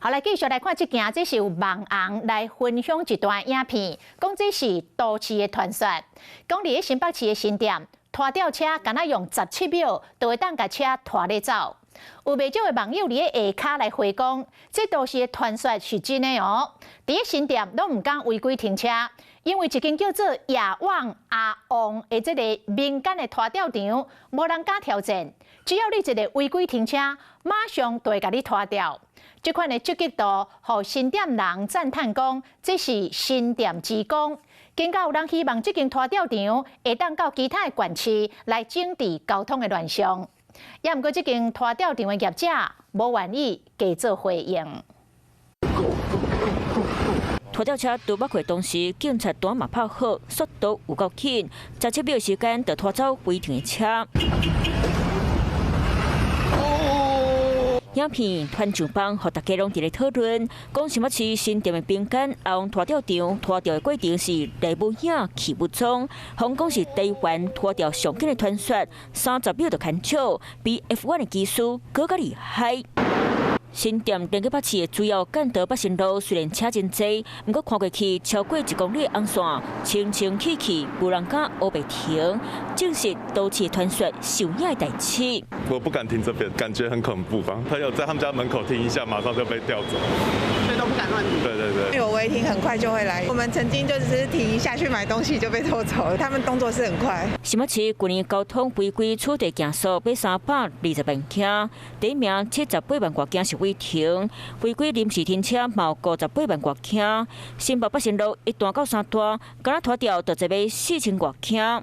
好，來繼續來看這件，這是有網紅來分享一段影片，講這是都市的傳說，講佇新北市的新店拖吊車，敢若用17秒就會當共車拖咧走。有袂少的網友佇咧下跤來回講，這都市的傳說是真的哦。佇咧新店攏毋敢違規停車，因為一間叫做夜望阿旺的這個民間的拖吊場，無人敢挑戰。只要你一个違規停車，馬上就會共你拖吊。這款的積極度，予新店人讚嘆講，這是新店之光。更加有人希望這間拖吊場會當到其他的縣市來整治交通的亂象。也毋過，這間拖吊場的業者無願意加做回應。拖吊車拄北過當時，警察單嘛拍好，速度有夠緊，17秒時間就拖走違停的車。影片傳上網，予大家攏佇咧討論，講新北市新店的民間阿旺拖吊場拖吊的過程是來無影去無蹤，風講是台灣拖吊上緊的傳說，30秒就牽手，比 F1 的技術閣較厲害。新店連接北市的主要幹道北新路，雖然車真濟，毋過看過去超過1公里的紅線，清清氣氣，無人敢烏白停，證實都市傳說受影的代誌。我不敢停這邊，感覺很恐怖吧？朋友在他們家門口停一下，馬上就被吊走，所以都不敢亂停。對對對，有違停很快就會來。我們曾經就只是停一下去買東西就被拖走了，他們動作是很快。新北市去年交通違規處罰件數欲320萬件，第一名78萬外件是違停，違規臨時停車嘛有58萬外件。新北北新路一段到三段，敢若拖吊就坐欲4000外件。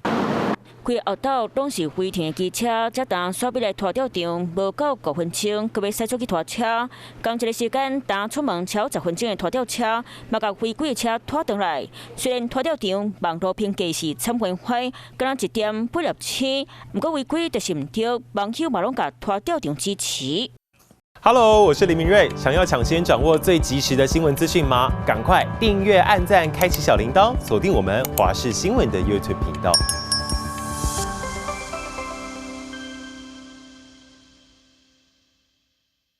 規個後斗攏是違停的機車，才當煞欲來拖吊場，無夠5分鐘，閣欲駛出去拖車。仝一个時間，當出門超10分鐘的拖吊車，嘛共違規的車拖轉來。雖然拖吊場網路評價是慘歡歡，敢若一點八粒星，毋過違規就是毋對，網友嘛攏共拖吊場支持。 Hello，我是林明瑞，想要搶先掌握最及時的新聞資訊嗎？趕快訂閱、按讚、開啟小鈴鐺，鎖定我們華視新聞的 YouTube 頻道。